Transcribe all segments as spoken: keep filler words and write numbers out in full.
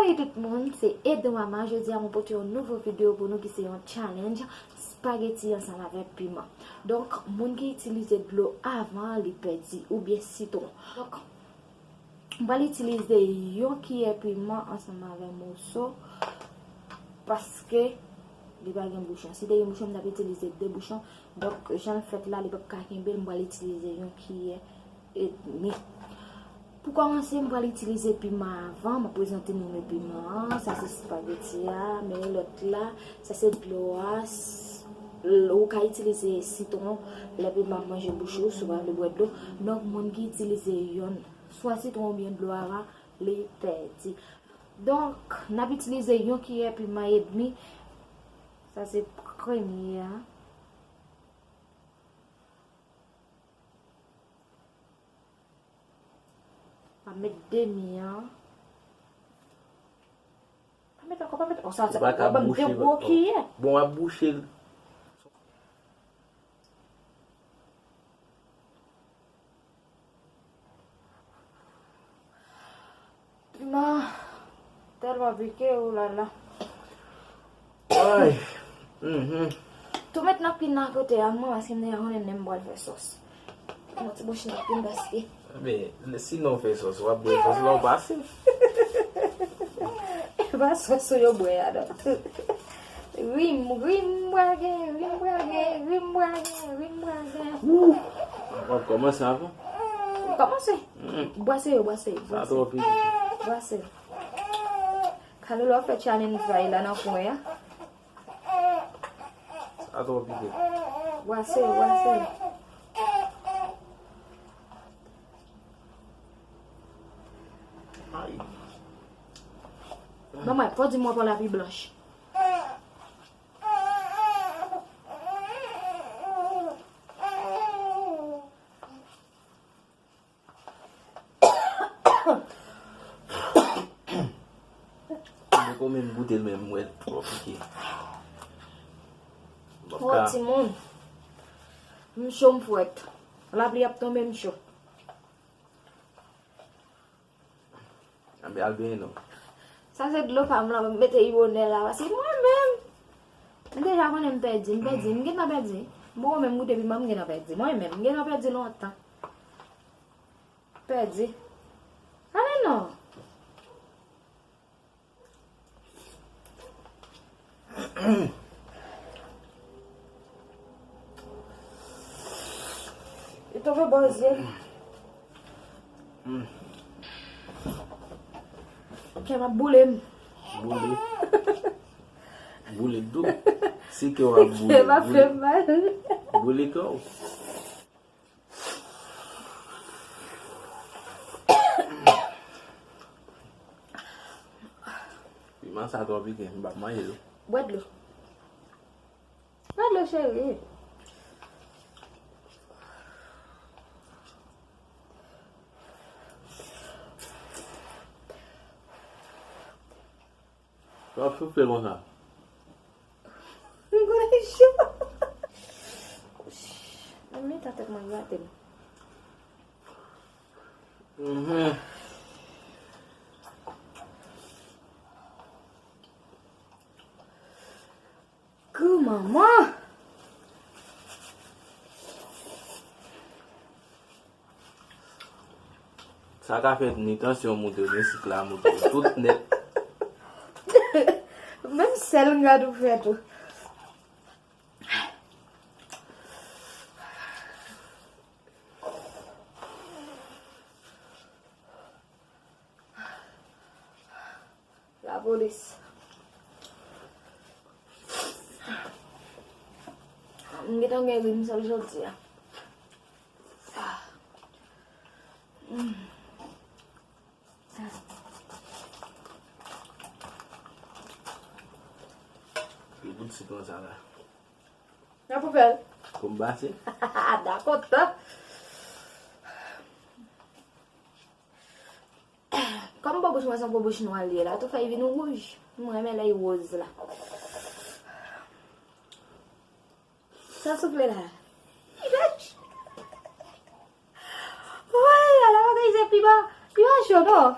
Hey tout moun, se Edo Mama. Jodi a mwen pote yon nouvo videyo pou nou ki se yon challenge spageti ansanm avèk piman. Donk, moun ki itilize dlo avan li pèdi oubyen sitwon. Donk, mwen pral itilize yon kiyè piman ansanm avèk moso paske li pa gen bouchon. Si te gen bouchon, m t ap itilize de bouchon. Donk, jan l fèt la, li p ap ka kenbe l, m pral itilize yon kiyè edmi. Pou kòmanse, m pral itilize piman avan. M ap prezante nou men piman an. Sa se spageti a, men lòt la, sa se dlo a. S- l- ou ka itilize sitwon lè piman ap manje bouch ou, si w pa vle bwè dlo. Donk, moun ki itilize yonn, swa sitwon oubyen dlo avan, li pèdi. Donk, n ap itilize yon kiyè piman edmi. Sa se premye a. Pa met demi an. Pa met ankò, pa met. Oh, sa, sa, w ap ban m de gwo kiyè. Bon, w ap bouche l. Piman tèlman pike, oulala. Ay. Mhm. Tou met nanpin nan kote a, mwen, paske m deja konnen menm m pral fè sòs. Yon ti bouch nanpin paske. Men, sinon w fè sòs, w ap bwè sòs la, w pase. E pa sòs ou yo bwè a, non. Rim, rim bwage, rim bwage, rim bwage, rim bwage. Wou! W ap kòmanse avan? Kòmanse. Mm. Bwase yo, bwase yo, sa bwase. Twò pike. Bwase. Kalou la fè challenge pa l la nan kwen an. Sa twò pike. Bwase yo, bwase yo. Ay. Manman, fò di m w ap pran la pi blanch. M poko menm goute l menm, m wè l twò pike. M ap ka. Timoun. M cho, m frèt. Lapli ap tonbe, m cho. Anben al benyen non. Sa se dlo pa m la, m mete ibonè la, paske mwen menm, m deja konnen m pèdi, m pèdi, m gentan pèdi. M poko menm goute piman, m gentan pèdi. Mwen menm, m gentan pèdi lontan. Pèdi. Ale non. Li tonbe bò zye. Kè m ap boule m. Boule. Boule dou. Se kè w ap boule. Kè m ap fè m mal. Boule kè w. Piman sa twò pike, m p ap manje l. Bwè dlo. Bwè dlo, cheri. W ap soufle konsa. M konnen cho. Mwen met atèt mwen grate m. Mhm. Gou manman! Sa ka fè ni tansyon moute, ni sik la moute, tout nèt. Menm sèl m ka tou fè tou. Lapolis. M gentan gen rim sèl jodi a. Li bout sitwon sa la. Nan pou fè l. Pou m pase. Da kontan. Kòm po bouch mwen se yon po bouch nwa li ye la, tou fè l vin wouj. Mwen renmen lè l woz la. Sa soufle la. Woy, ala bagay se pi ba, pi ba cho non.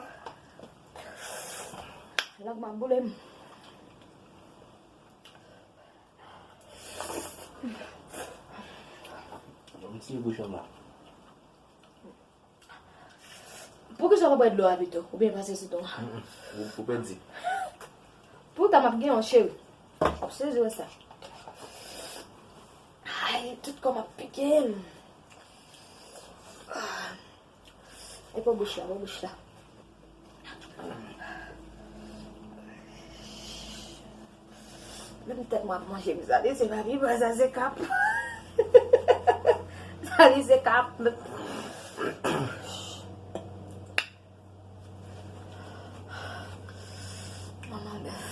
Lang m ap boule m. Yon ti bouchon la. Poukisa w pa bwè dlo a pito? Oubyen pase sou ton? Mm, mm. Ou, ou pèdi. Poutan m ap gen yon cheri. W ap sezi wè sa. Ay, tout kò m ap pike m. Ah. E pa bouch la, pa bouch la. Menm tèt mwen ap manje m sa li, se pa pi bon, sa se kap. Sa li se kap. Manman bèf.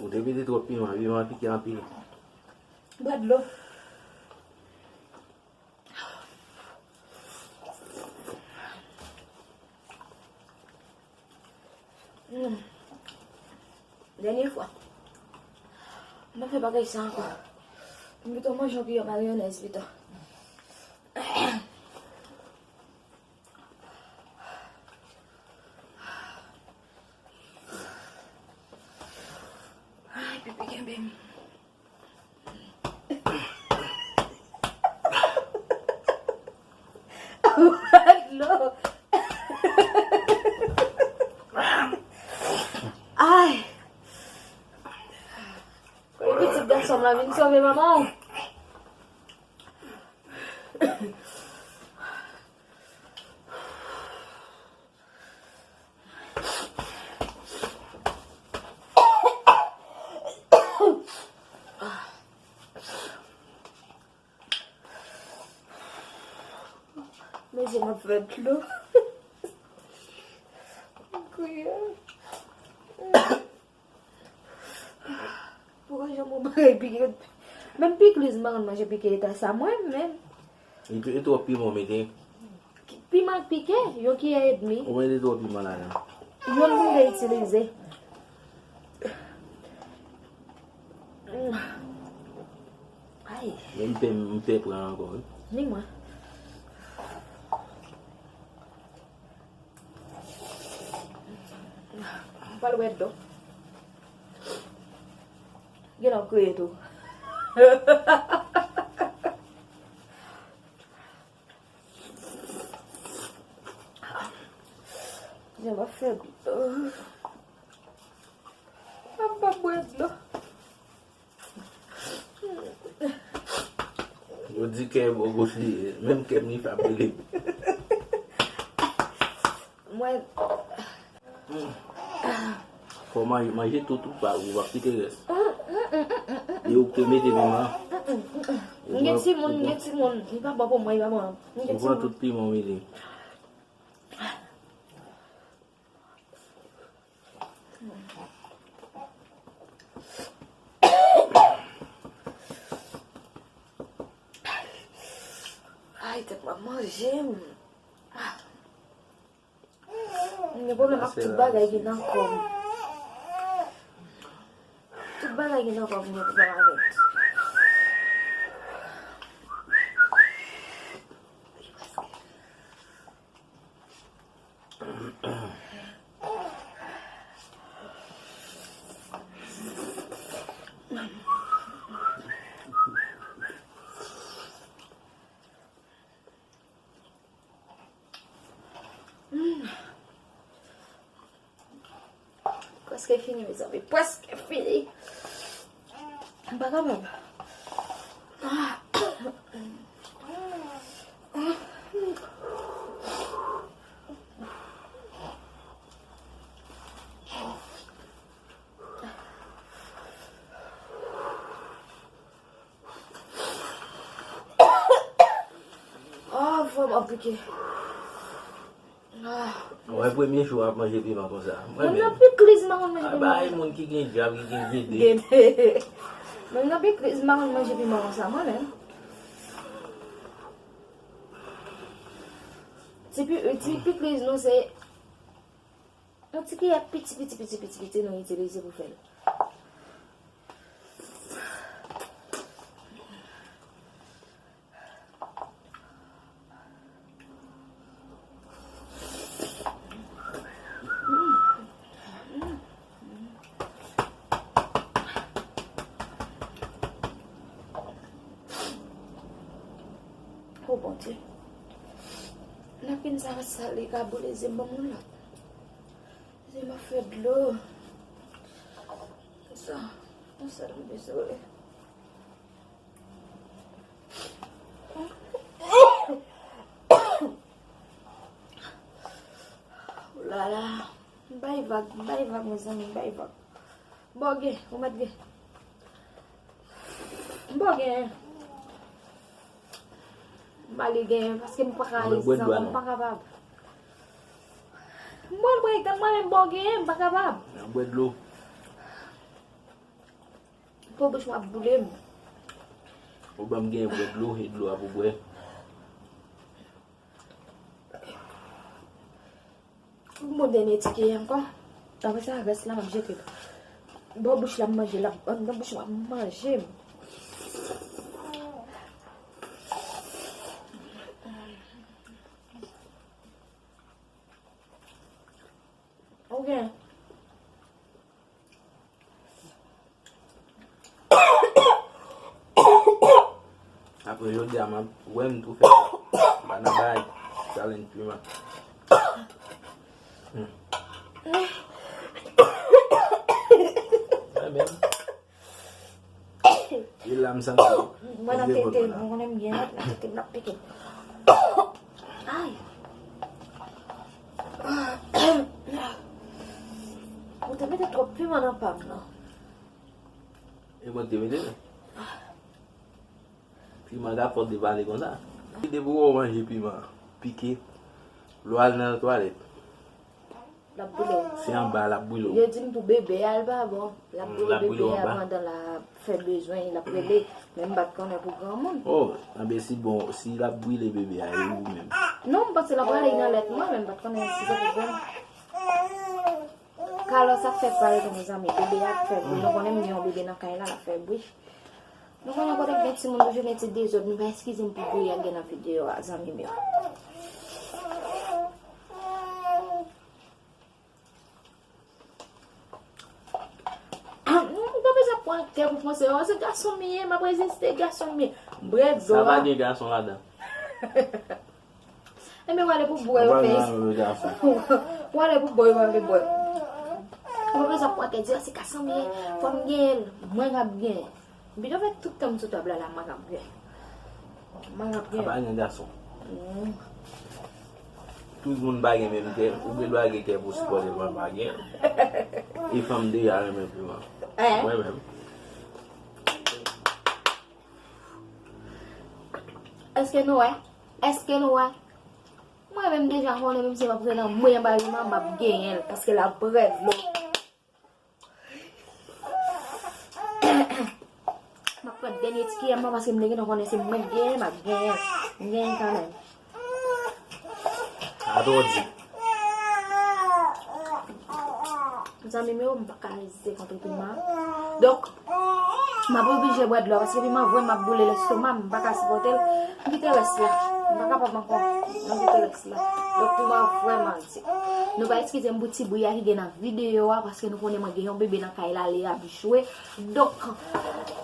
Ou te mete twòp piman, piman pike anpil. Bwè dlo. Mm. Dènye fwa. M pa fè bagay sa ankò. M pito manje yon piyè mayonèz pito. Ay, pipi kenbe m. Dlo. Ay. Kote pitit gason m la vin sove manman w? Men je m ap fè dlo. M kriye. Poukisa yon bagay pike? Menm pikliz m pa konn manje pike eta sa mwen menm. Li pi- li twòp piman w mete. Piman k pike, yon kiyè edmi. Ou mete twòp piman ladan. Youn pou m te itilize. Ay. Men m pè, m pè pran ankò, wi. Ni mwen. M pral bwè dlo. Gen lè w kriye tou. Jan m ap fè dlo. M ap bwè dlo. Yo di kè bò goch li ye, menm kè m li pa brele. Mwen. Fò manje, manje tout ou pa, ou pa kite rès. E ou k te mete piman. M gen timoun, m gen timoun. Li pa bon pou mwen, li pa bon. M gen timoun. Ou pran tout piman ou mete. Ay, tèt mwen ap manje m. M gen pwoblèm ak tout bagay ki nan kò m. Tout bagay ki nan kò m gen pwoblèm avè l. Prèske fini, mezanmi. Prèske fini. M pa kapab. Ah, fò m aplike. Ah. Mwen premye jou ap manje piman konsa. Mwen menm. Moun nan pikliz m pa konn manje piman. Ba e moun ki gen dyab, ki gen gede. Gede. Moun nan pikliz m pa konn manje piman konsa, mwen menm. Ti pi, ti pikliz nou se yon ti kiyè piti, piti, piti, piti, piti nou itilize pou fè l. O Bondye. Napkin sa sal, li ka boule zye m, ban m yon lòt. Zye m ap fè dlo. Sa, yon sèl m bezwen. Lala, m bay vag, m bay vag, mezanmi, m bay vag. Bò gen, ou mèt gen. M bò gen. M ale gen, paske m pa ka egzanp, m pa kapab. M bò, m bò, egzanp, mwen menm bò gen, m pa kapab. Bwè dlo. Po bouch mwen ap boule m. Ou ban m gen bwè dlo, e dlo a pou bwè. Pou m bon dènye ti kiyè ankò. Apre sa, rès la, m ap jete l. Bò bouch la, m manje l, anndan bouch mwen ap manje m. Ok. Apre jodi a, m ap wè m tou fè sa. M pa nan bay challenge piman. Hmm. Mwen menm. E la m santi. Mwen nan tete, mwen konnen m gen lòt nan tete, m ap pike. Ay. Ou te mete twòp piman nan pa m nan. E mwen te mete l. Piman ka fòt depale konsa. Depi w manje piman pike, lè w al nan twalèt. L ap boule w. Se anba l ap boule w. Yo di m pou bebe a, l pa bon. L ap boule bebe a pandan l ap fè bezwen, l ap rele. Men m pa t konnen pou granmoun. Oh, anben si bon, si l ap boule bebe a, e ou menm? Non, m panse l ap rele nan lèt mwen, men m pa t konnen si se pou granmoun. Kalòs ap fè pal tou, mezanmi. Bebe a ap fè bri. Nou konnen m gen yon bebe nan kay la, l ap fè bri. Nou konnen kote m gen timoun toujou gen ti dezòd. Nou va eskize m pou bri a gen nan videyo a, zanmi m yo. Ah, nou pa bezwen pran kè pou panse, oh, se gason m ye, m ap reziste, gason m ye. Bwè dlo a. Sa pa gen gason ladan. Enben, w ale pou bwè yo, Faith. W ale pou bwè yo, w ale bwè. Ou pa bezwen pran kè di, oh, se gason m ye, fò m genyen l, mwen k ap genyen. Bidon fè tout tan m sou tab la, la, m pa k ap genyen. M pa k ap genyen. Apa gen gason. Mm. Tout moun pa gen menm kè, ou gen dwa gen kè pou sipòte fanm pa gen. E fanm deja renmen piman. Eh? Mwen menm. Èske nou wè? Èske nou wè? Mwen menm deja konnen menm si m ap rele anmwe anba piman, m ap genyen l, paske l ap rèd lo. M ap pran dènye ti kiyè m nan paske m te gentan konnen se mwen k genyen, m ap genyen. M genyen kanmenm. Atò di. Zanmi m yo, m pa ka reziste kont piman. Donk, m ap oblije bwè dlo paske piman vrèman ap boule lestoma m, m pa ka sipòte l. M kite rès la. M pa kapab ankò. M kite rès la. Donk, piman vrèman di. Nou va eskize m pou ti bri a ki gen nan videyo a, paske nou konnen mwen gen yon bebe nan kay la, li ap jwe. Donk,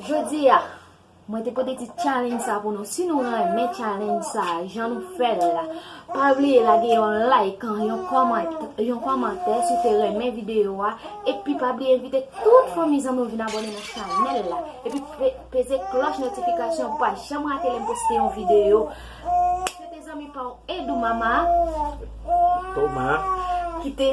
jodi a, mwen te pote ti challenge sa pou nou. Si nou renmen challenge sa, jan nou fè l la, pa bliye lage yon like, yon kòmant-, yon kòmantè si w te renmen videyo a, epi pa bliye envite tout fanmi zanmi w vin abòne nan chanèl la, epi pe-, peze klòch notifikasyon pou w pa janm rate lè m poste yon videyo. Se te zanmi pa w Edou Mama. Thomas. Ki te